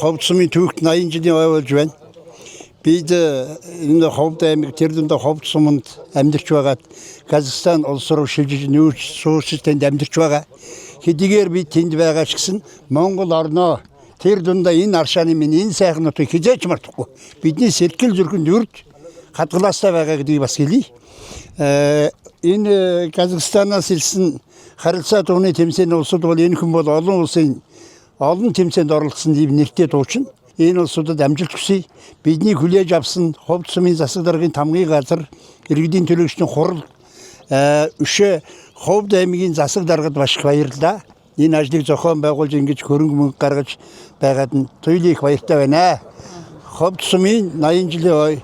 Ховд сумын түүхт 80 жилийн ой болж байна. Бид энэ Ховд аймаг тэр дундаа Ховд суманд амьдарч байгаад Казахстан улс руу шилжиж нүүрч суурьшиж тэнд амьдарч байгаа. Хэдийгээр би тэнд байгаа ч гэсэн Монгол орноо тэр дундаа энэ аршааны минь энэ сайхан нутгийг хэзээ ч мартахгүй. Бидний сэтгэл зүрхэнд үрд хадгалаастай байгаа гэдгийг бас хэлье. Энэ Казахстанаас ирсэн харилцаа дууны тэмцээний улсууд бол энэ хүн бол олон улсын олон тэмцээнд оролцсон ийм нэртэй дуучин. Энэ улсуудад амжилт хүсье. Бидний хүлээж авсан Ховд сумын засаг даргын тамгын газар, иргэдийн төлөөлөгчдийн хурал, өшөө Ховд аймгийн засаг даргад маш их баярлалаа. Энэ ажлыг зохион байгуулж ингэж хөрөнгө мөнгө гаргаж байгаад нь туйлын их баяртай байна. Ховд сумын 80 жилийн ой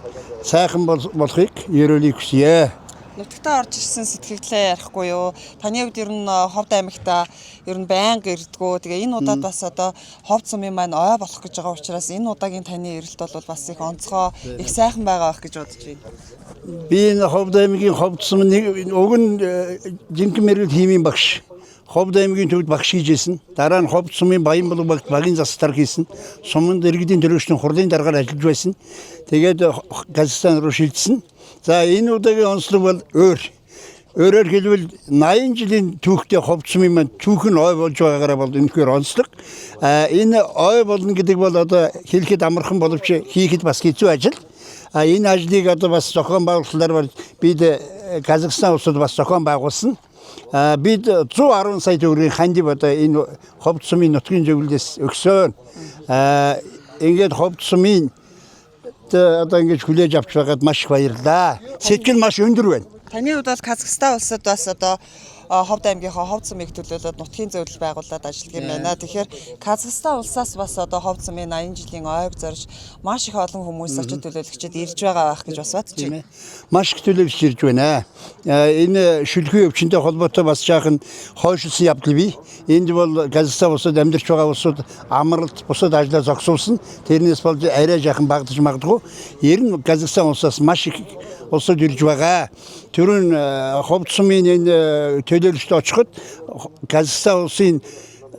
сайхан болохыг ерөөлийг хүсье. Нутагтаа орж ирсэн сэтгэлдээ ярихгүй юу? Таны хувьд ер нь Ховд аймагта ер нь байнга ирдгүү. Тэгээ энэ удаад бас одоо Ховд сумын маань ой болох гэж байгаа учраас энэ удаагийн таны ирэлт бол бас их онцгой, их сайхан байгаа байх гэж бодож байна. Би энэ Ховд аймгийн Ховд сум нэг уг нь жинхэнэ мэрэгэл химийн багш. Ховд аймгийн төвд багш хийж исэн. Дараа нь Ховд сумын Баянбулаг багт багийн засаг дарга хийсэн. Суманд иргэдийн төлөөлөгчдийн хурлын даргаар ажиллаж байсан. Тэгээд Казахстан руу шилжсэн. За, энэ удаагийн онцлог бол өөр. Өөрөөр хэлбэл, 80 жилийн түүхтэй Ховд сумын маань түүх нь ой болж байгаагаараа бол үнэхээр онцлог. А энэ ой болно гэдэг бол одоо хэлэхэд амархан боловч хийхэд бас хэцүү ажил. А энэ ажлыг одоо бас зохион байгуулалтаар бол бид Казахстан улсад бас зохион байгуулсан. А бид 110 сая төгрөгийн хандив одоо энэ Ховд сумын нутгийн зөвлөлөөс өгсөн. А ингээд Ховд сумын одоо ингэж хүлээж авч байгаад маш их баярлалаа. Сэтгэл маш өндөр байна. Таны хувьд бол Казахстан улсад бас одоо Ховд аймгийнхаа Ховд сумыг төлөөлөөд нутгийн зөвлөл байгуулад ажилладаг юм байна. Тэгэхээр Казахстан улсаас бас одоо Ховд сумын 80 жилийн ойг зорж маш их олон хүмүүс очиж төлөөлөгчд ирж байгаа байх гэж бас бодож байна. Маш их төлөөлөгч ирж байна. Энэ шүлхүү өвчнөд холбоотой бас жаахан хойшилсан явдал бий. Энд бол Казахстан улсад амьдарч байгаа улсууд амралт, бусад ажлаа зогсуулсан. Тэрнээс болж арай жаахан багадаж магадгүй. Ер нь Казахстан улсаас маш их улсууд ирж байгаа. Түрүүн Ховд сумын энэ төлөөлөгчд очиход Казахстан улсын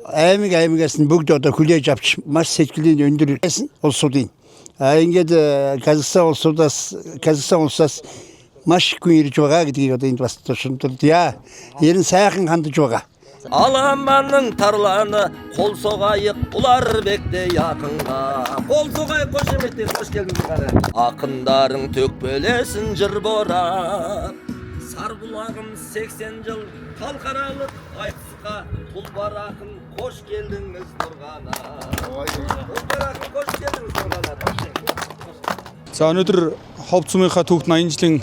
аймаг аймагаас нь бүгд одоо хүлээж авч маш сэтгэлийн өндөр байсан улсуудын. А ингээд Казахстан улсаас маш их хүн ирж байгаа гэдгийг одоо энд бас тушамдуулъя. Ер нь сайхан хандаж байгаа. Аламанның тарланы, қол соғайық Ұларбектей ақынға. Қол соғайық, қошеметтей, қош келдіңіз қара. Ақындарың төкпелесін жыр борап. Сарбұлағым 80 жыл халықаралық айтысқа. Тұлпар ақын, қош келдіңіз, Нұрғанат. Тұлпар ақын, қош келдіңіз, Нұрғанат. За, өнөөдөр Ховд сумынхаа түүхт 80 жилийн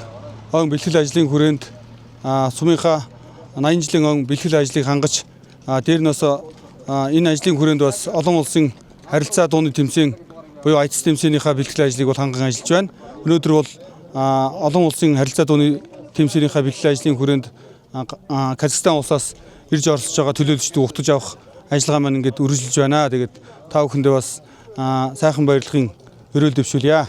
ойн бэлтгэл ажлын хүрээнд сумынхаа 80 жилийн ойн бэлтгэл ажлыг хангаж, дээр нь бас энэ ажлын хүрээнд бас олон улсын харилцаа дууны тэмцээн буюу айтыс тэмцээнийхаа бэлтгэл ажлыг бол ханган ажиллаж байна. Өнөөдөр бол олон улсын харилцаа дууны тэмцээнийхаа бэлтгэл ажлын хүрээнд Казахстан улсаас ирж оролцож байгаа төлөөлөгчдийг угтаж авах ажиллагаа маань ингээд үргэлжилж байна. Тэгээд та бүхэндээ бас сайхан баярлахын ерөөл дэвшүүлье.